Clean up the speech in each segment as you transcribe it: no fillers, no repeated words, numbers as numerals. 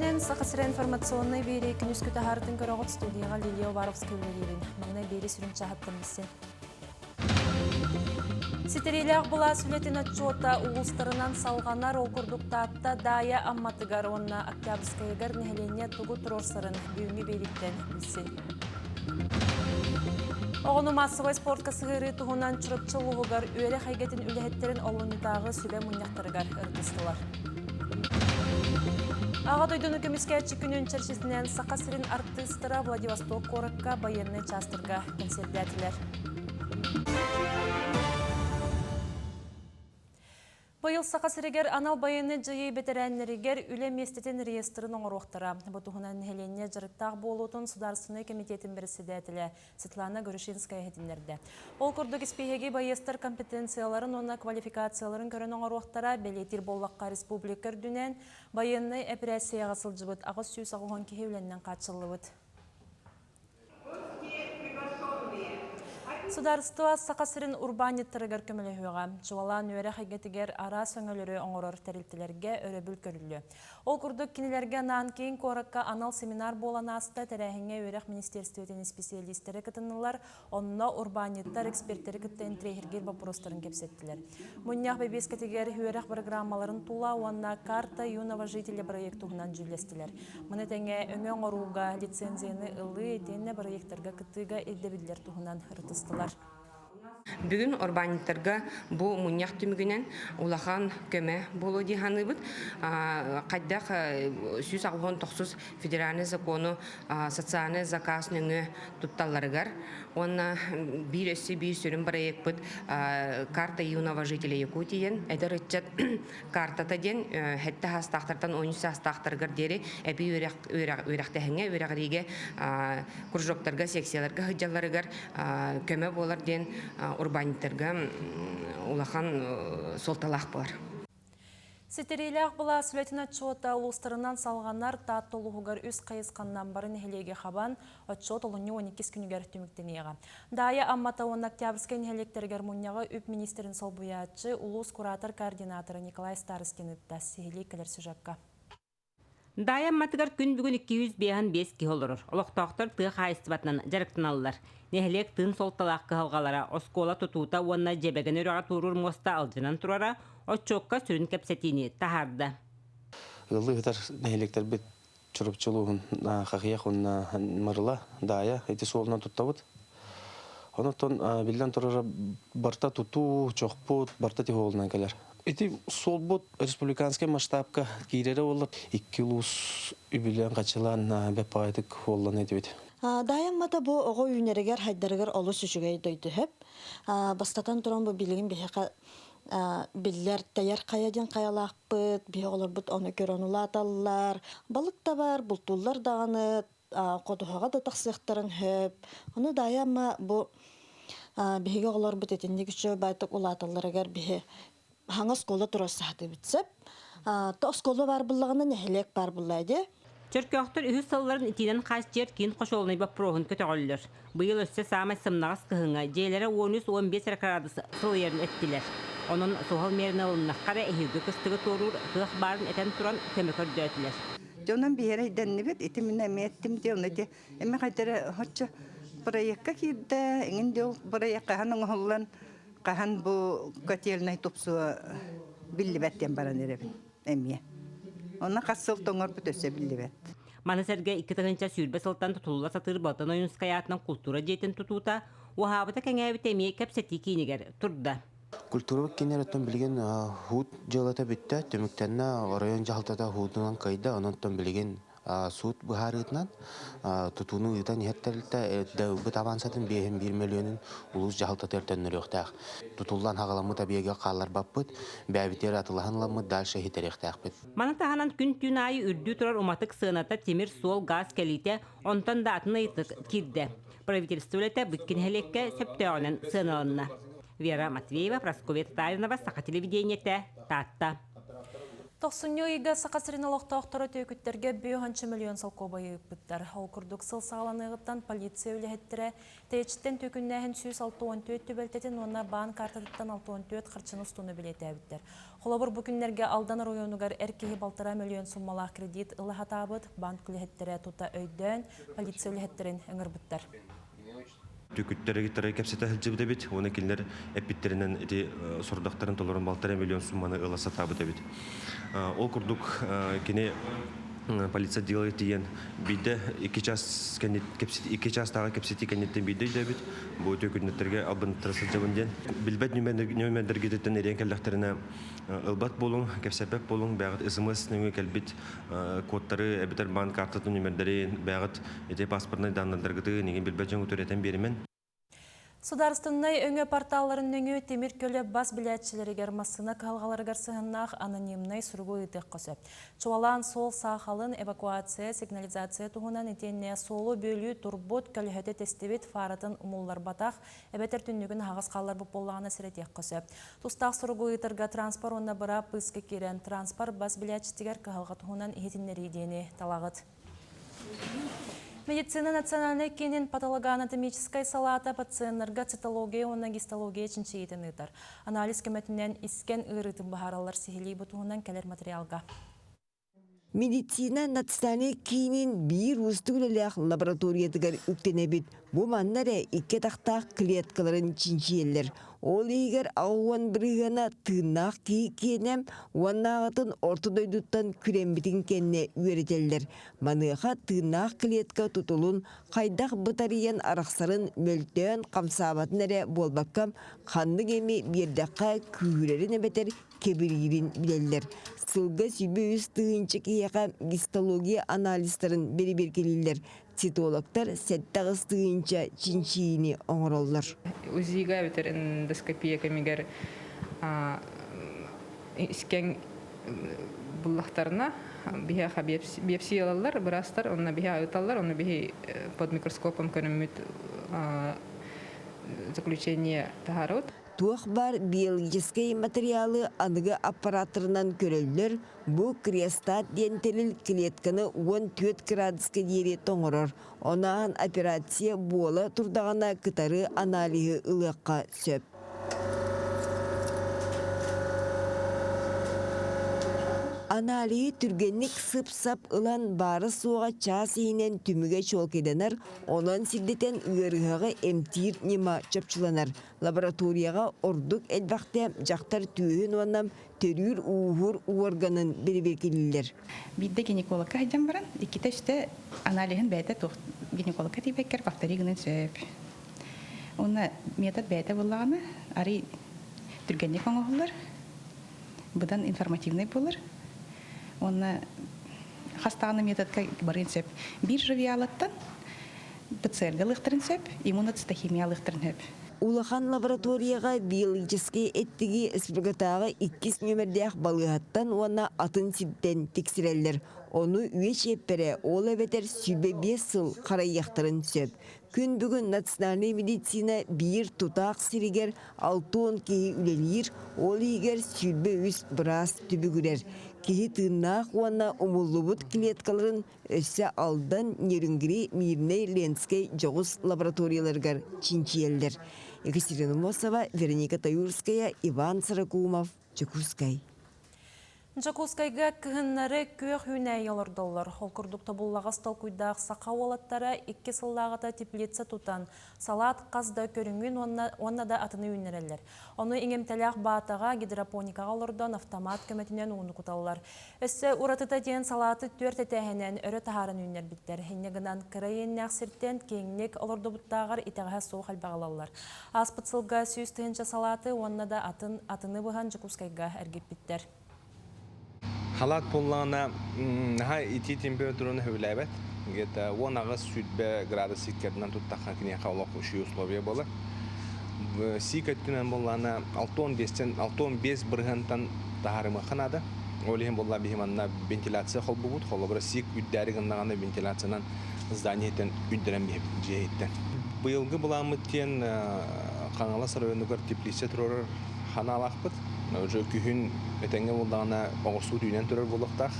күнүнэн Саха сирэ информационнай биэрии күнүскү таһаарытын көрөҕүт студияҕа Лилия Уваровская үлэлиибин. Маҥнай биэрии сүрүн чааһыттан билсин. Ситэриилээх былаас үлэтин отчуота улуустарынан салҕанар, ол курдук Таатта Даайа Амматыгар уонна Октябрьскайыгар нэһилиэнньэ тугу туруорсарын бүгүҥҥү биэрииттэн билсин. Оҕону маассабай спортка сыһыарыы туһунан Чурапчы улууһугар үөрэх эйгэтин үлэһиттэрин олунньутааҕы сүбэ мунньахтарыгар ырытыстылар. Аҕа дойдуну көмүскээччи күнүн чэрчитинэн Саха сирин артыыстара Владивосток куоракка байыаннай чаастарга кэнсиэрдээтилэр. Быйыл Саха сиригэр анал байыаннай дьайыы бэтэрээннэригэр үлэ миэстэтин реестрин оҥоруохтара. Бу туһунан нэһилиэнньэ дьарыктаах буолуутун Судаарыстыбаннай кэмитиэтин бэрэссэдээтэлэ Светлана Горюшинская иһитиннэрдэ. Ол курдук испииһэги байыастар компетенцияларын уонна квалификацияларын көрөн оҥоруохтара, бэлиэтиир буоллахха республика үрдүнэн байыаннай эпэрээссийэҕэ сылдьыбыт 880 киһи үлэннэн хааччыллыбыт. Судаарыстыба Саха сирин урбаанньыттарыгар көмөлөһүөҕэ. Чуолаан үөрэх эйгэтигэр араас өҥөлөрү оҥорор тэрилтэлэргэ өрөбүл көрүллүө. Ол курдук кинилэргэ анаан киин куоракка анал семинар буолан ааста, тэрээһиҥҥэ үөрэх министиэристибэтин исписийэлиистэрэ кытыннылар, онно урбаанньыттар экспертэри кытта интириэһиргиир боппуруостарын кэпсэттилэр. Мунньах бэбиэскэтигэр үөрэх бырагыраамаларын тула уонна «Карта юного жителя» бырайыак туһунан дьүүллэстилэр. Маны тэҥэ өҥө оҥорууга лицензияны ылыы итиэннэ бырайыактарга кыттыыга ирдэбиллэр туһунан ырытыстылар. Бүгүн урбаанньыттарга бу мунньах түмүгүнэн улахан көмө буолуо дии саныыбыт. Хайдах 189 федеральный закону социальный заказ нөҥүө тутталларыгар уонна биир өссө биир сүрүн проекпыт карта юного жителя Якутии диэн эдэр ыччат картата диэн сэттэ саастаахтартан 13 саастаахтарыгар диэри эбии үөрэх үөрэхтэһиҥҥэ үөрэҕириигэ кружоктарга секцияларга сылдьалларыгар көмө буолар диэн урбаанньыттарга улахан суолталаах буолар. Ситэриилээх былаас үлэтин отчуота улуустарынан салҕанар Таатта улууһугар үс хайысханнан бары нэһилиэги хабан, отчуот олунньу 12 күнүгэр түмүктэниэҕэ. Даайа Аммата уонна Октябрьскай нэһилиэктэригэр мунньаҕы үп министрин солбуйааччы, улуус куратор-координатора Николай Старостин ыытта. Сиһилии кэлэр сюжекка. Даайа Амматыгар күн бүгүн 255 киһи олорор. Олохтоохтор тыа хаһаайыстыбатынан дьарыктаналлар. Нэһилиэк тыын суолталаах кыһалҕалара, оскуола тутуута уонна Дьэбэгэн үрэҕэ туоруур муоста алдьанан турара отчуокка сүрүн кэпсэтиини таһаарда. Ыаллыы сытар нэһилиэктэрбит Чурапчы улууһун Хахыйах уонна Мырыла, Даайа ити суолунан туттабыт. Онон биллэн турара барыта тутуу, чохпут, барыта тиһоолунан кэлэр. Ити суолбут республиканскай масштабка киирэрэ буоллар икки улуус үбүлээн-хачылаан бэп баҕайытык уоллана этибит. Даайаммата бу оҕо үүнэригэр, хайдарыгар олус үчүгэй дойду сөп. Бастатан туран бу билигин биһиэхэ биллэр тэйэр хайа диэн хайалаахпыт, биһи оҕолорбут ону көрөн улааталлар. Балык да бар, бултууллар даҕаны, ходуһаҕа да тахсыахтарын сөп. Ону Даайа бу биһиги оҕолорбут итинник үчүгэй баайтык улааталларыгар биһи хаҥа оскуола турар саатыбыт сөп. То оскуола баар буллаҕына нэһилиэк баар буллаа дии. Чөркөөхтөр үһүс сылларын итиинэн хааччыйар киин хочуолунай боппуруоһун көтөҕөллөр. Быйыл өссө саамай сымнаҕас кыһыҥҥа дьиэлэрэ 13-15 эрэ кыраадыс сылыйарын эттилэр. Онон суһал миэрэни ылыннахха эрэ эһиилги кыстыгы туоруур кыах баарын этэн туран көмө көрдөөтүлэр. Дьонум биһирэйдэннибит, ити мин эмиэ эттим дии, ону ити эмиэ хайдара оччо проекка киирдэ, эҥин дьол проект хаһан оҥоһуллан, хаһан бу котельнай тупсуо биллибэт диэн баран эрэбин эмиэ. Онно хас сыл тоҥорбут өссө биллибэт. Маны сэргэ 2020 сылтан тутулла сатыыр Балтан Ойуунскай аатынан култуура дьиэтин тутуута уһаабыта-кэҥээбитэ эмиэ кэпсэтии киинигэр турда. Культура кинилэр оттон билигин хуут дьыалата бүттэ, түмүктэннэ, оройуон дьаһалтата хуутунан кыайда, онон билигин суут быһаарыытынан тутууну ыытан иһэр тэрилтэ ылбыт авансатын 5,1 мөлүйүөнүн улуус дьаһалтатыгар төннөрүөхтээх. Тутуллан хаҕаламмыт объегы хаалларбаппыт, бэйэбитигэр атылаһан ыламмыт дальше иһитэриэхтээхпит. Маны таһынан күн-түүн аайы үрдүү турар уматык сыаната тимир суол гаас кэлиитэ, онтон да атын ыйытык киирдэ. Правительство үлэтэ бүккэ нэһилиэккэ сөптөөҕүнэн сыаналанна. Вера Матвеева, Прасковья Татаринова, Саха телевидениетэ, Таатта. Тохсунньу ыйга Саха сирин олохтоохторо түөкүттэргэ 5 миллион солкуобайы ыыппыттар. Ол курдук сыл саҕаланыаҕыттан полиция үлэһиттэрэ тэйиччиттэн түөкүннээһин 164 түбэлтэтин уонна баан картатыттан 64 харчыны устууну бэлиэтээбиттэр. Холобур, бу күннэргэ Алдан оройуонугар эр киһи 1,5 миллион суммалаах кредит ыла сатаабыт, банк үлэһиттэрэ тута өйдөөн, полиция үлэһиттэрин ыҥырбыттар. Түкүттэрэ кэпсэтэ сылдьыбыт эбит. Уонна кинилэр эппиттэринэн ити сорудахтарын толорон 1,5 миллион сумманы ыла сатаабыт эбит. Ол курдук кини полиция отделыгар тиийэн биирдэ 2 час 2 чаастааҕы кэпсэтии кэнниттэн биирдэ өйдөөбүт. Бу түөкүннэттэргэ албыннаттара сылдьабын диэн. Билбэт нүөмэрдэргититтэн эрийэн кэллэхтэринэ ылбат буолуҥ, кэпсэппэт буолуҥ, бэйэҕит СМС нөҥүө кэлбит кодтары эбэтэр банк картатын нүөмэрдэрин, бэйэҕит ити паспортнай даннардаргытын игин билбэт дьоҥҥутугар этэн биэримэн. Судаарыстыбаннай өҥө порталларын нөҥүө тимир көлө бас билээччилэригэр массыына кыһалҕаларыгар сыһыаннаах анонимнай суругу ыытыахха сөп. Чуолаан суол саахалын, эвакуация, сигнализация туһунан итиэннэ суолу бүөлүү турбут, көлөһөтө тэстибит, фаратын умулларбатах, эбэтэр түннүгүн аһаҕас хаалларбыт буоллаҕына сэрэтиэххэ сөп. Тустаах суругу ыытарга транспорт уонна быраап быыска киирэн, транспорт бас билээччитигэр кыһалҕа туһунан иһитиннэрии диэни талаҕыт. Медицина национальнай киинин патологоанатомическай салаата пациеннарга цитология уонна гистология чинчийиитин ыытар. Анализ көмөтүнэн искэн ыарыытын быһаараллар сиһилии бу туһунан кэлэр материалга. Медицина национальнай киинин биир уустук үлэлээх лабораториятыгар үктэнэбит. Бу манна эрэ икки атахтаах клеткаларын чинчийэллэр. Ол иһигэр 80 бырыһыана тыыннаах киһи киэнэ уоннааҕытын орто дойдуттан күрэммитин кэннэ үөрэтэллэр. Маныаха тыыннаах клетка тутулун хайдах бытарыйан арахсарын мөлтөөн хамсаабатын эрэ буолбакка, ханнык эми биэрдэххэ күүһүрэрин эбэтэр кэбириирин билэллэр. Сылга 103 тыһыынча киһиэхэ гистология анализтарын бэрэбиэркэлииллэр. Цитологтар 78 тыһыынча чинчийиини оҥороллор. УЗИга эбэтэр эндоскопия кэмигэр искэҥ буллахтарына биһиэхэ биопсия ылаллар быраастар, онно биһи ыыталлар, ону биһи под микроскопом көрөммүт заключение таһаарабыт. Туох баар биологическай материалы аныгы аппараттарынан көрөллөр, бу криостат диэн тэрил клетканы 14 градуска диэри тоҥорор. Онаан операция буола турдаҕына кытары аналиһы ылыахха сөп. Аналиһы түргэнник сып-сап ылан баара-суоҕа чаас иһинэн түмүгэ чуолкайданар, онон сирдэтэн ыарыһаҕы эмтиир ньыма чопчуланар. Лабораторияҕа ордук элбэхтэ дьахтар түөһүн уонна төрүүр-ууһуур уорганын бэрэбиэркэлииллэр. Биирдэ гинекологка сылдьан баран, иккитэ-үстэ аналиһын бэйэтэ туох гинекологка тиийбэккэр повтори гынан сөп. Уонна метод бэйэтэ буоллаҕына, арый түргэнник оҥоһуллар, быдан информативный буолар. Уонна хас даҕаны методка барыан сөп. Биир живиалаттан ПЦР ылыахтарын сөп, иммуноцитохимия ылыахтарын сөп. Улахан лабораторияҕа биологическай эттиги республикатааҕы иккис нүөмэрдээх балыыһаттан уонна атын сиртэн тиксэрэллэр. Ону үйэ чиэппэрэ, ол эбэтэр 25 сыл харайыахтарын сөп. Күн бүгүн национальнай медицина биир тутаах сиригэр 60 киһи үлэлиир, ол иһигэр 23 быраас түбүгүрэр. Киһи тыыннаах уонна умуллубут клеткаларын өссө Алдан, Нерюнгри, Мирнэй, Ленскэй дьоҕус лабораторияларыгар чинчийэллэр. Екатерина Мосова, Вероника Таюрская, Иван Сорокумов, Дьокуускай. Дьокуускайга кыһыннары күөх үүнээйи олордоллор. Ол курдук тобуллаҕас толкуйдаах саха уолаттара 2 сыллааҕыта теплица тутан, салат хас да көрүҥүн уонна да атыны үүннэрэллэр. Ону иҥэмтэлээх баатаҕа гидропоникаҕа олордон автомат көмөтүнэн ууну куталлар. Өссө уратыта диэн салааты түөрт этээһинэн өрө таһааран үүннэрбиттэр. Инньэ гынан кыра иэннээх сиртэн киэҥник олордубуттааҕар итэҕэһэ суох элбэх ылаллар. Ааспыт сылга 100 тыһыынча салааты уонна да атын атыны быһан Дьокуускайга эргиппиттэр. Халаат буоллаҕына наһаа итии температураны сөбүлээбэт. Где-то 18-20 градус иккэрдинэн туттахха киниэхэ олох үчүгэй условия буолар. Сиик өттүнэн буоллаҕына 65-тэн 65 бырыһыантан таһаарымыахха наада. Ол иһин буолла биһи манна вентиляция холбубут. Холобура сиик үрдээри гыннаҕына вентиляциянан здание иһиттэн үрдэрэн биһибит дьиэ иһиттэн. Быйылгы былааммыт диэн Хаҥалас районугар теплица туруорар санаалаахпыт. Уже күһүн этэҥҥэ буоллаҕына оҕурсуу үүнэн турар буолуохтаах.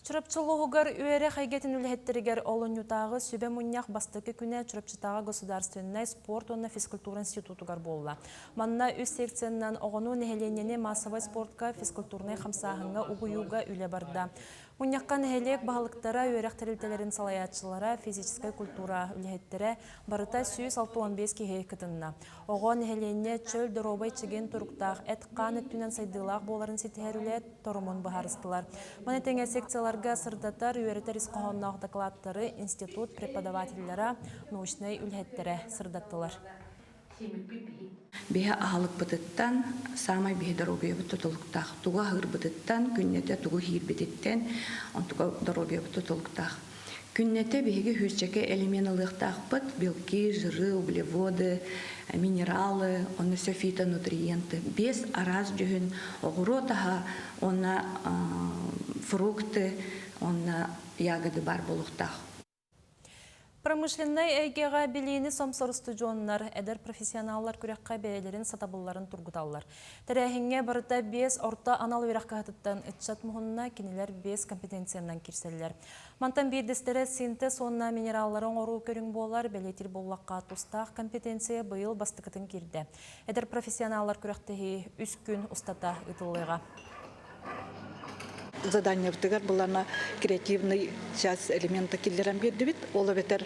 Чурапчы улууһугар үөрэх эйгэтин үлэһиттэригэр олунньутааҕы сүбэ мунньах бастакы күнэ Чурапчытааҕы государственнай спорт уонна физкультура институтугар буолла. Манна үс секциянан оҕону, нэһилиэнньэни массовай спортка, физкультурнай хамсааһыҥҥа угуйууга үлэ барда. Мунньахха нэһилиэк баһылыктара, үөрэх тэрилтэлэрин салайааччылара, физическэй культура үлэһиттэрэ барыта 165 киһи кытынна. Оҕо, нэһилиэнньэ чөл, доруобай, чэгиэн туруктаах, эт-хаан өттүнэн сайдыылаах буоларын ситиһэр үлэ торумун быһаарыстылар. Маны тэҥэ секцияларга сырдатар, үөрэтэр ис хоһоонноох докладтары институт преподавателлара, научнай үлэһиттэрэ сырдаттылар. Биһи аһылыкпытыттан, саамай биһи доруобуйабыт тутулуктаах. Тугу аһыырбытыттан, күннэтэ тугу иһиирбититтэн, онтука доруобуйабыт тутулуктаах. Күннэтэ биһиги сүүсчэкэ элемент ылыахтаахпыт, белки, жиры, углеводы, минералы, онно все фитонутриенты. Без араас дьүһүн оҕуруот аһа уонна фрукты уонна ягоды баар буолуохтаах. Промышленнай эйгэҕэ билиини сомсор устудьуоннар, эдэр профессионаллар күрэххэ бэйэлэрин сатабылларын тургуталлар. Тэрээһиҥҥэ барыта биэс орто анал үөрэх кыһатыттан ыччат муһунна, кинилэр биэс компетенциянан киирсэллэр. Мантан биирдэстэрэ синтез уонна минераллары оҥоруу көрүҥ буолар, бэлиэтиир буоллахха, тустаах компетенция быйыл бастакытын киирдэ. Эдэр профессионаллар күрэхтэһии үс күн устата ыытыллыаҕа. Заданиябытыгар былана креативный час элемента киллэрэн биэрдибит. Ол эбэтэр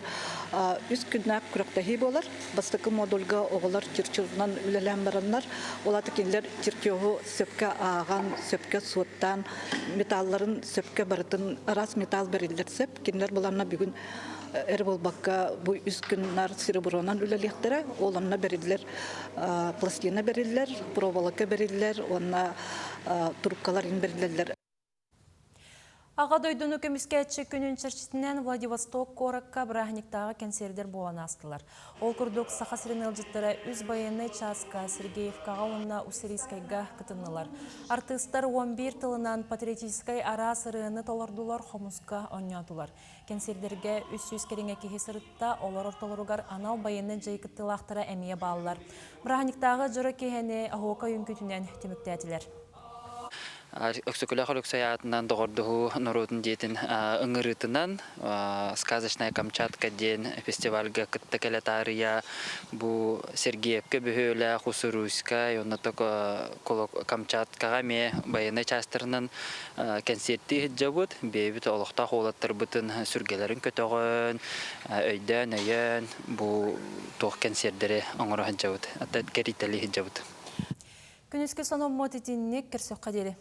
үс күннээх күрэхтэһии буолар. Бастакы модульга оҕолор чертежунан үлэлээн бараннар, ол аты кинилэр чертежу сөпкө ааҕан, сөпкө суоттаан, металларын сөпкө барытын араас металл бэриллэр сөп. Кинилэр быланна бүгүн эр буолбакка бу үс күннар серебронан үлэлиэхтэрэ. Ол онно бэриллэр пластина бэриллэр, проволока бэриллэр уонна трубкалар бэриллэллэр. Аҕа дойдуну көмүскээччи күнүн чэрчитинэн Владивосток куоракка бырааһынньыктааҕы кэнсиэрдэр буолан аастылар. Ол курдук Саха сирин ыалдьыттара үс байыаннай чааска Сергеевкаҕа уонна Уссурийскайга кытыннылар. Артыыстар 11 тылынан патриотическай араас ырыаны толордулар, хомуска оонньоотулар. Кэнсиэрдэргэ 300 кэриҥэ киһи сырытта, олор ортолоругар анал байыаннай дьайыы кыттыылаахтара эмиэ бааллар. Бырааһынньыктааҕы дьоро киэһэни оһуокай үҥкүүтүнэн түмүктээтилэр. Өксөкүлээх Өлөксөй аатынан доҕордоһуу норуотун дьиэтин ыҥырыытынан «Сказочная Камчатка» диэн фестивальга кытта кэлэ таарыйа бу Сергеевка бөһүөлээх, Уссурийскай, онно Камчаткаҕа эмиэ байыаннай чаастарынан кэнсиэртии сылдьабыт. Бэйэбит олохтоох уолаттарбытын сүргэлэрин көтөҕөн, өйдөөн-өйөөн бу туох кэнсиэрдэри оҥоро сылдьабыт, кэрийтэлии сылдьабыт. Күнүскү сонуммут итинник көрсөххө диэри.